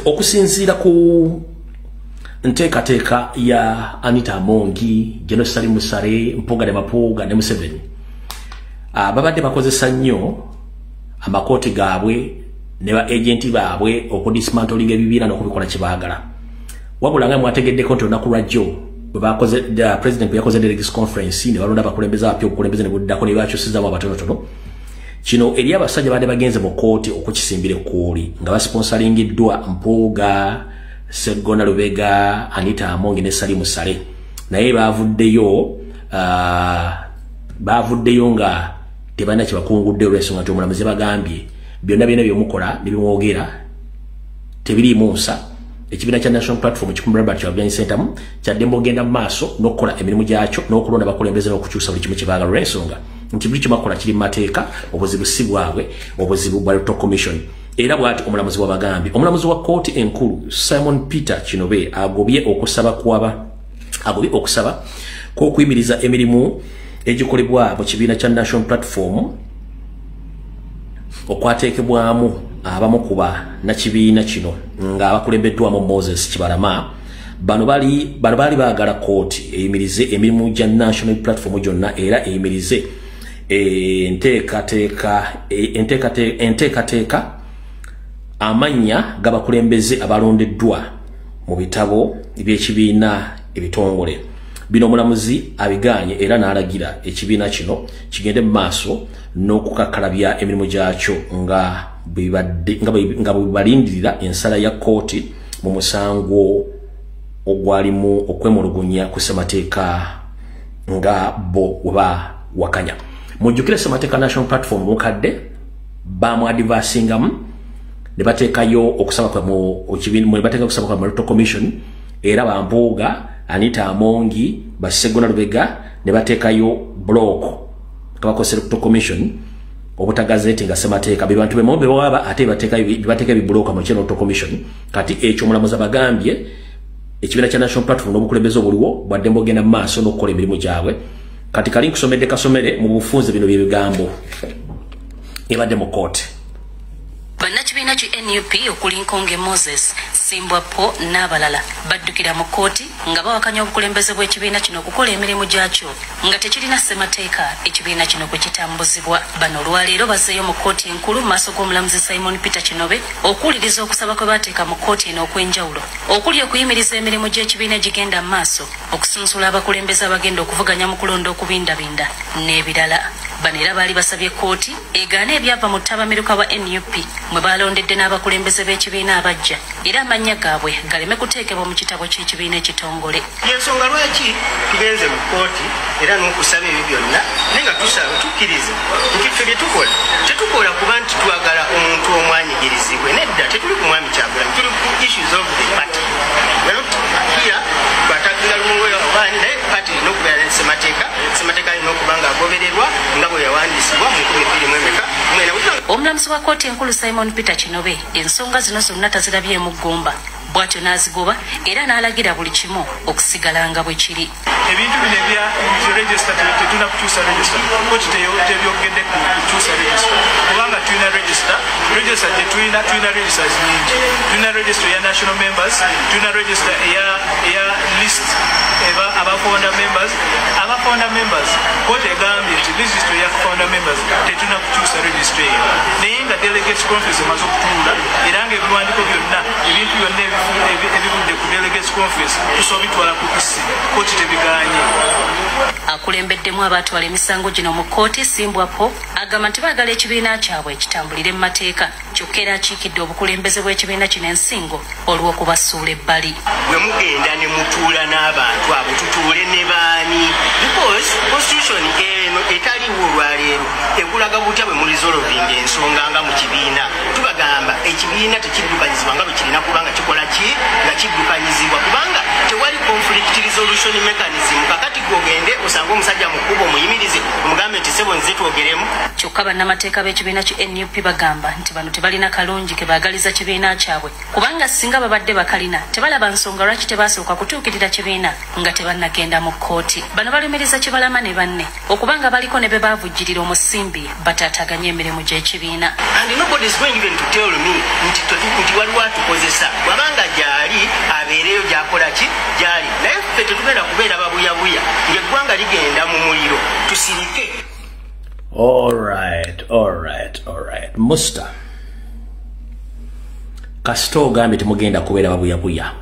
Okusinziira ku nteekateeka ya Anita Amongi, General Salim Saleh, Mpuuga ne Mapuuga ne Museveni, babadde bakozesa nnyo amakooti gaabwe ne ba agenti baabwe okudismantlinga ebibiina n'okubikola kye baagala. Wabula nga mwategeddeko nti olunaku lwajjo bwe bakoze, president bwe yakoze delegates conference ne balonda abakulembeze abapya, obukulembeze ne buddako ne bakyusizaamu abatonotono. Kino eri abasajja badde bagenze mu kooti okukisimbira ekkuuli nga basponsoringiddwa Mpuuga, Sseggona Lubega, Anita Amongi ne Salim Saleh, naye bavuddeyo nga tebalina kye bakungudde, olw'ensonga nti omulamuzi bagambye byonna byonna byemukola ne bimwogera tebiriimu nsa. Ekibiina kya National Platform kikumi Robert Kyagulanyi Ssentamu kyaddembe ogenda mu maaso n'okukola emirimu gyakyo n'okulonda abakulembeze n'okukyusa buli kimu kye baagala, olw'ensonga nti buli kibakola kiri mu mateeka. Obuzibu si bwabwe, obuzibu bwa Electoral Commission. Era bw'ati omulamuzi wabagambye. Omulamuzi wa kkooti enkulu Simon Peter Kinobe agobye okusaba kw'okuyimiriza emirimu egikolebwa mu kibiina kya National Platform okwateekebwamu abamu ku bannakibiina kino nga abakulembeddwamu Moses Kibalama. Bano baali baagala kkooti eyimirize emirimu gya National Platform gyonna era eyimirize enteekateeka amannya g'abakulembeze abalondeddwa mu bitabo by'ekibiina ebitongole. Bino omulamuzi abigaanye era n'alagira ekibiina kino kigende mu maaso n'okukakkalabya emirimu gyakyo nga bwe balindirira ensala ya kkooti mu musango ogwalimu okwemulugunya ku ssemateeka nga bo we bawakanya. Mujjukire ssemateeka National Platform mukadde bamu advancingamu ne bateekayo okusaba kwe mu kibiina, ne bateekayo okusaba kwe mu Electoral Commission, era bampuuga, Anita Amongi, Bassegona Lubega ne bateekayo block nga bakozesa Electoral Commission obutagazeti nga ssemateeka be bantu bemo bebawaba, ate bateeka ebibulooka mu Electoral Commission. Kati ekyo omulamuzi abagambye ekibiina kya National Platform n'obukulembeze obuliwo bwaddembe ogenda mu maaso n'okukola emirimu gyabwe. Kati kali nkusomedde kasomere mu bufunze bino byebigambo ebadde mu kooti. Bannakibiina ki NUP okuli Nkonge Moses, Simbwa Po n'abalala baddukira mu kkooti nga bawakanya obukulembeze bw'ekibiina kino okukola emirimu gyakyo nga tekirina ssemateeka ekibiina kino kwe kitambuzibwa. Bano olwaleero bazzeeyo mu kkooti enkulu mu maaso g'omulamuzi Simon Peter Kinobe okuwuliriza okusaba kwe baateeka mu kkooti eno okw'enjawulo, okuli okuyimiriza emirimu gy'ekibiina egigenda mu maaso, okusunsula abakulembeze abagenda okuvuganya mu kulonda okubindabinda n'ebirala. Bano era baali basabye kkooti egaane ebyava mu ttabamiruka wa NUP mwe balondedde n'abakulembeze b'ekibiina abajja, era amannya gaabwe galeme kuteekebwa mu kitabo ky'ekibiina ekitongole. Yensonga lwaki tugenze mu kkooti era n'okusaba ebyo byonna, naye nga tusaba tukkiriza nti ffe bye tukola tetukola kuba nti twagala omuntu omwanyigirizibwe. Nedda, tetuli ku mwami Kyagulanyi, tuli ku issues of the party. We are not here kwatakinga lumungoyo obaani, naye party erina okubeera ne ssemateeka. Ssemateeka alina okuba nga agobererwa nga bwe yawandiisibwa mu 2009. Omulamuzi wa kkooti enkulu Simon Peter Kinobe ensonga zino zonna tazirabyemu ggumba, bw'atyo n'azigoba era n'alagira buli kimu okusigala nga bwe kiri. Ebintu bino ebya register, tetulina kukyusa register. Kooti tebyogedde ku kukyusa register, kubanga tulina register. Register gye tulina, tulina registers nyingi. Tulina register eya national members, tulina register eya list eba aba founder members. Aba founder members, kooti egambye nti register eya founder members tetulina kukyusa register eyo, naye nga delegates conference emaze okutuula era nga ebiwandiiko byonna, ebintu byonna ebivudde ku delegates conference tusobola bitwala ku EC. Kooti tebiganye. Akulembeddemu abaatwala emisango gino mu kkooti, Simbwapo, agamba nti baagala ekibiina kyabwe kitambulire mu mateeka, kyokka era akiikidde obukulembeze bw'ekibiina kino ensingo olw'okubasuula ebbali. Bwe mugenda ne mutuula n'abantu abo, tutuule ne baani? Because constitution eno etaliiwo olwaleero ekulaga butya bwe muresolvinga ensonga nga mu kibiina? Tubagamba ekibiina tekiddukanyizibwa nga bwe kirina kuba nga kikola ki, nga kiddukanyizibwa, kubanga tewali conflict resolution mechanism. Kakati gwogende osange omusajja mu kkubo, omuyimirize, omugambe nti sebo, nze twogeremu. Kyokka bannamateeka b'ekibiina ki NUP bagamba nti bano tebalina kalungi ke baagaliza kibiina kyabwe, kubanga singa babadde bakalina tebalaba nsonga lwaki tebasooka kutuukirira kibiina nga tebannagenda mu kkooti. Bano balumiriza Kibalama ne banne okubanga baliko ne be baavujjirira omusimbi bataataganye emirimu gy'ekibiina. And nobody is going even to tell me nti waliwo atukozesa bw'aba. Alright, alright, alright. Musta kasita ogambye temugenda kubeera babuyabuya.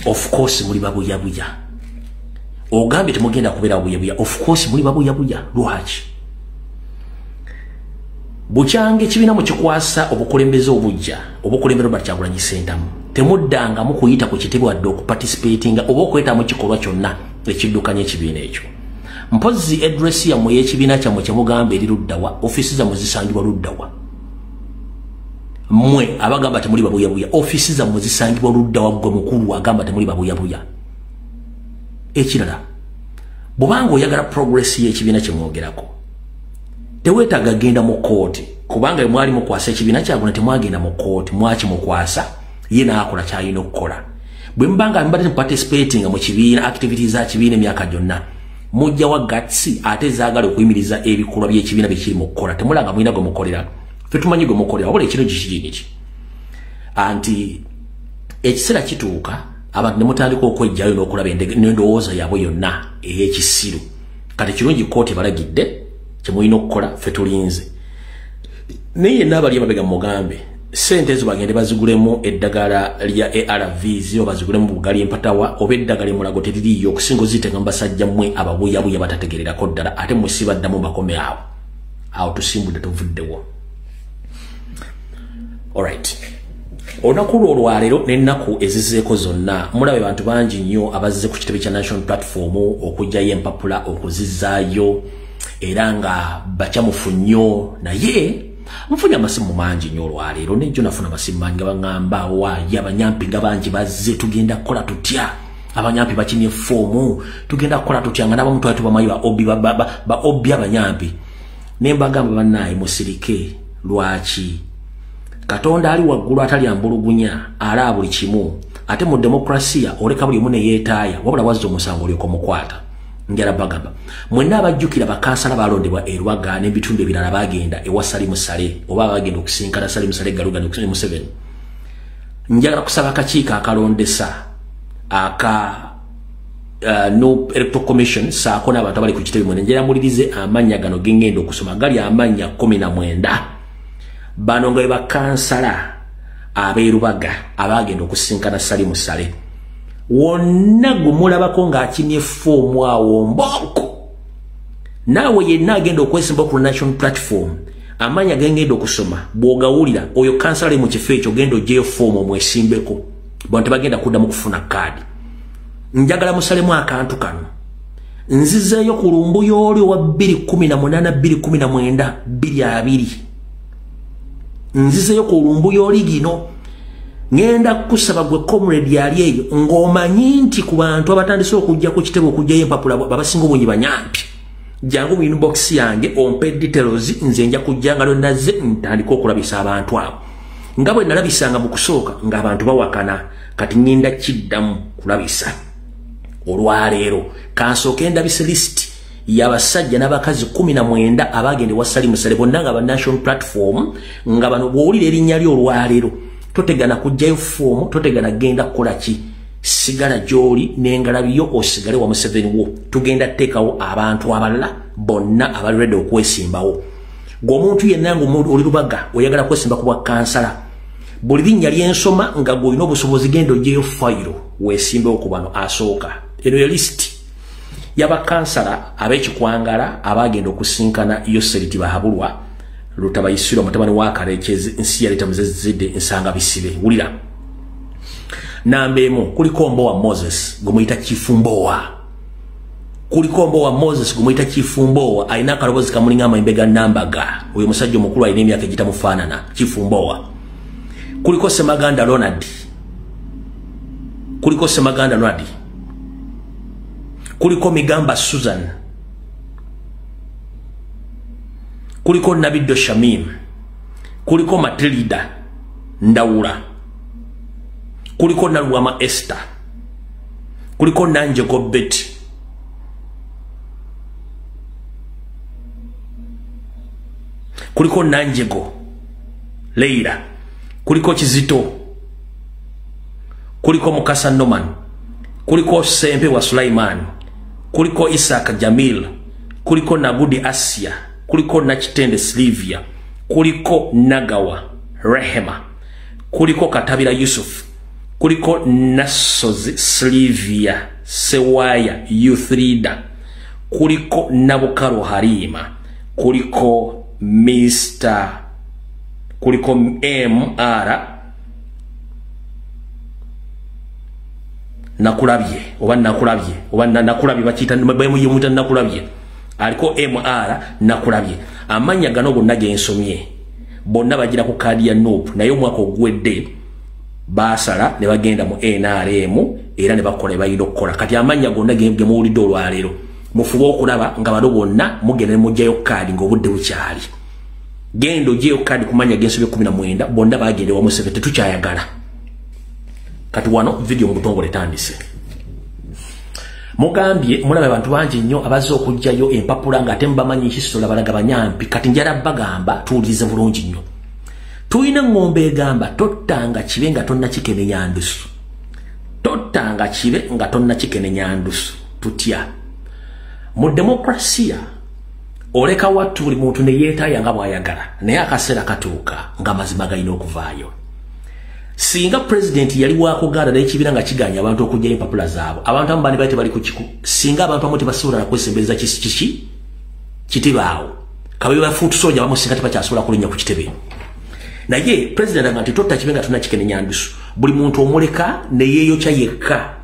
Of course muli babuyabuya. Ogambye temugenda kubeera babuyabuya. Of course muli babuyabuya. Lwaki? Bukyange ekibiina mukikwasa obukulembeze obujja, obukulembere Robert Kyagulanyi Ssentamu. Temuddangamu kuyita ku kitebe wadde okuparticipatinga oba okweta mu kikolwa kyonna ekiddukanya ekibiina ekyo. Mpozzi address yammwe y'ekibiina kyammwe kye mugamba eri luddawa, ofiisi zammwe zisangibwa luddawa? Mmwe abagamba temuli babuyabuya, ofiisi zammwe zisangibwa luddawa? Ggwe mukulu agamba temuli babuyabuya. Ekirala, bw'obanga oyagala progress y'ekibiina kye mwogerako, teweetaaga genda mu kkooti, kubanga mwali mukwasa ekibiina Kyagulanyi temwagenda mu kkooti, mwakimukwasa ye n'akola ky'alina okukola. Bwe mubanga mubadde participating mu kibiina, activities za kibiina emyaka gyonna, mujja wa guts ate zaagala okuyimiriza ebikolwa by'ekibiina bye kiri mu kukola. Temulanga mulina gwe mukolera, ffe tumanyi gwe mukolera. Wabula ekiro kikiri ki anti ekiseera kituuka abantu ne mutandika okwejjayo n'okulaba n'endowooza yaabwe yonna ey'ekisiru. Kati kirungi kkooti balagidde kyemulina okukola, ffe tulinze. Naye yenna abali emabega mugambe sente ezo bagende bazigulemu eddagala lya ARVs oba bazigulemu bugali empatawa oba eddagala emulago teririiyo, okusinga ozitenga mu basajja mmwe ababuyabuya batategererako ddala, ate musibaddamu bakome awo awo. Tusimbudde, tuvuddewo. Alright, olunaku lwo olwaleero n'ennaku ezizeeko zonna mulabe bantu bangi nnyo abazze ku kitebe kya National Platform okuggyayo empapula okuzizaayo, era nga bakyamufu nnyo. Naye nfunye amasimu mangi nnyo olwaleero, nejjo nafuna amasimu mangi nga baŋŋamba, waayi abanyampi nga bangi bazze, tugenda kukola tutya? Abanyampi bakimye foomu, tugenda kukola tutya? Nga n'abamu twali tubamanyi, ba OB, ba OB abanyampi. Ne mbagamba, bannaaye musirike. Lwaki? Katonda ali waggulu atalya mbulugunya ala buli kimu. Ate mu demokrasiya oleka buli omu ne yeetaaya, wabula wazza omusango olyoka omukwata. Njala bagamba mwenna abajjukira bakansala balondebwa e Lubaga n'ebitundu ebirala bagenda ewa Salimu Sale oba bagenda okusinkana Salimu Sale Galuga ne Museveni, njagala kusaba akakiiko akalondesa aka no Electoral Commission saako n'abantu abali ku kitebe mwene, njala mulirize amannya gano gengenda okusoma, gali amannya 19. Bano nga be bakansala ab'e abagenda okusinkana Salimu Sale. Wonna gwe mulabako ng'akimye foomu awo mbonko, naawe yenna agenda okwesimba ku National Platform, amannya gengenda okusoma bw'ogawulira, oyo kansala ali mu kifo ekyo, genda oggyeyo foomu omwesimbeko. Bano tebagenda kuddamu kufuna kaadi. Njagala musalemu akantu kano. Nzizeeyo ku lumbuyo oli owa 2018, 2019, 2020. Nzizeeyo ku lumbuyo oli gino. Ngenda kusaba gwe comrade yali eyo ng'omanyi nti ku bantu abatandise okujja ku kitebe okuggyayo empapula babasinga obungi banyampi, jangu mu inbox yange ompe details. Nze nja kujja nga lwennazze ntandika okulabisa abantu abo nga bwe nalabisanga mu kusooka ng'abantu bawakana. Kati ngenda kiddamu kulabisa olwaleero. Kansooke ndabise list y'abasajja n'abakazi 19 abagenda ewa Salimu Sale, bonna nga ba National Platform, nga bano bw'owulira erinnya lyo olwaleero totegana kujjayo foomu, totegana genda kukola ki, sigala gy'oli n'engalabiyo, osigale wa Museveni wo. Tugenda tteekawo abantu abalala bonna abali ready okwesimbawo. Gw'omuntu yenna nga oli Lubaga oyagala kwesimba ku bwa kansala, buli linnya lyensoma nga gw'olina obusobozi, genda oggyeyo fayiro weesimbewo ku bano. Asooka, eno ye lisiti y'abakansala ab'ekikwangala abagenda okusinkana Yoseri Tibahabulwa Lutabayisirwa mutabani wa Karekezi nsi yaleta muzezidde nsanga bisibe. Wulira, namba 1 kuliko Mbowa Moses gwe Chief Mbowa. Kuliko Mbowa Moses gwe Chief Mbowa, alina akalobozi kamulinga amayembe ga nambaga. Oyo musajja omukulu alina emyaka egitamufaanana, Chief Mbowa. Kuliko Semaganda Ronald, kuliko Semaganda Ronald, kuliko Migamba Susan, kuliko Nabiddo Shamim, kuliko Matilda Ndawula, kuliko Nalwama Esther, kuliko Nanje Gobet, kuliko Nanjego Leila, kuliko Kizito, kuliko Mukasa Noman, kuliko Sempe wa Sulaiman, kuliko Isaac Jamil, kuliko Nagudi Asia, Kuliko Nakitende Silvia, kuliko Nagawa Rehema, kuliko Katabira Yusuf, kuliko Nasozi Silvia Sewaya Youth Leader, kuliko Nabukaro Harima, kuliko Mr. kuliko MR Nakulabye oba Nakulabye oba Nakulabye bakiyita bamuyita Nakulabye, aliko MR Nakulabye. Amannya gano gonna ge nsomye bonna bagira ku kaadi ya NUP, naye omwaka oguwedde baasala ne bagenda mu NRM era ne bakola balina okukola. Kati amannya gonna ge muwulidde olwaleero mufube okulaba nga bano bonna mugenda ne muggyayo kaadi ng'obudde bukyali. Genda oggyeyo kaadi ku mannya g'ensobi 19 bonna bagenda ewa Museveni, tetukyayagala. Kati wano vidiyo mu butongole etandise. Mugambye mulaba abantu bangi nnyo abazze okuggyayo empapula ng'ate mubamanyi history balaga banyampi. Kati njala bagamba tuwulirize bulungi nnyo. Tulina eŋŋombe egamba tottanga kibe nga tonnakikenenya ndusu. Tottanga kibe nga tonnakikenenya ndusu. Tutya? Mu demokrasiya oleka wattu buli muntu ne yeetaaya nga bw'ayagala, naye akaseera katuuka ng'amazima galina okuvaayo. Singa pulezidenti yali wakugaana naye ekibiina nga kiganya abantu okuggyayo empapula zaabwe, abantu abamu bali tebali ku kiku. Singa abantu abamu tebasobola kwesembereza kiki kitibaawo, kabe bafuutusoja abamu singa tebakyasobola kulinnya ku kitebe. Naye pulezidenti agamba nti totta kibe nga tonnakikenenya ndusu. Buli muntu omuleka ne yeeyokya yekka